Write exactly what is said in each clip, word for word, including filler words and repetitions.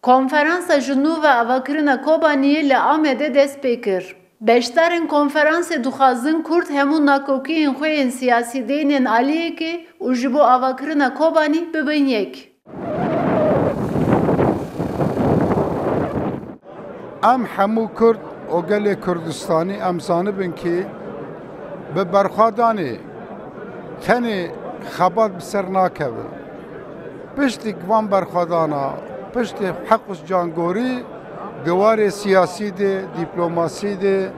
Konferansa ji nû ve avakirina Kobaniyê li Amedê dest pê kir. Beşdarên konferansê dixwazin Kurd hemû nakokiyên xwe yên siyasî deynên aliyekê û ji bo avakirina Kobanî bibin yek. Em hemû Kurd û gelê Kurdistanî em zanibin kî bi berxwedanê tenê xebat bi ser nakeve. Piştî van berxwedana, piştî heq û cangorî di warê siyasî de, dîplomasî de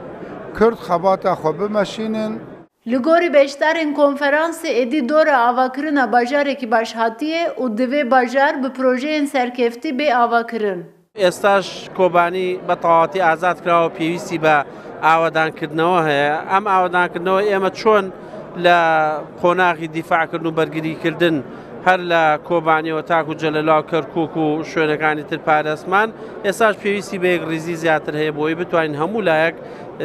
Kurd xebata xwe bimeşînin. Li gorî beşdarên konferansê êdî dora avakirina bajarekî baş hatiye û divê bajar bi projeyên serkeftî bê avakirin. ئێستاش کۆبانی بە تەواوەتی ئازاد کراوە، پێویستی بە ئاوەدانکردنەوە هەیە. ئەم ئاوەدانکردنەوە ئێمە چۆن لە قۆناغی دیفاعکردن و بەرگریکردن هەر لە کۆبانیەوە تاکو جەلەلا و کەرکووک و شوێنەکانی تر پارێزمان، ئێستاش پێویستی بە یەکڕیزی زیاتر هەیە بۆی بتوانین هەموو لایەک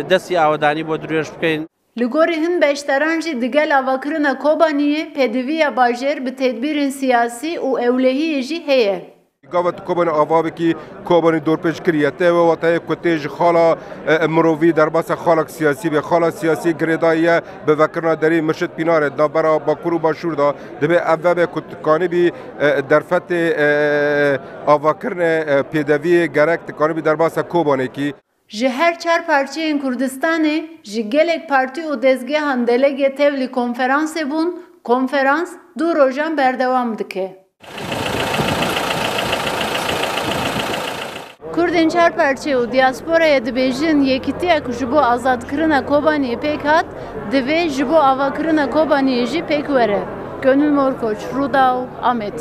دەستی ئاوەدانی بۆ درێژ بکەین. Li gorî hin beşdaran jî digel avakirina Kobaniyê pêdiviya bajêr bi tedbîrên siyasî û ewlehiyê jî heye. Gava tu Kobanî ava bikî, Kobanî dorpêç kiriye. Te ve watayê ku tê ji xala, e, e, mirovî, derbasa xalek siyasî be. Xala siyasî girêdayî ye bi vekirina derî Mirşid Pînar e, di navbera Bakur û Başûr de. Divê ev vebe ku tu kanibî, e, derfetê, e, avakirinê, e, pêdeviyê gerek tu kanibî derbasa Kobanê kî. Ji her çar parçeyên Kurdistanê ji gelek partî û dezgehan delegê tevlî konferansê bûn, konferans du rojan berdewam dike. Kurdên çar parçe û diasporayê dibêjin yekîtiya ku ji bo azadkirina Kobaniyê pêk hat, divê ji bo avakirina Kobaniyê jî pêk were. Gönül Morkoç, Rûdaw, Amed.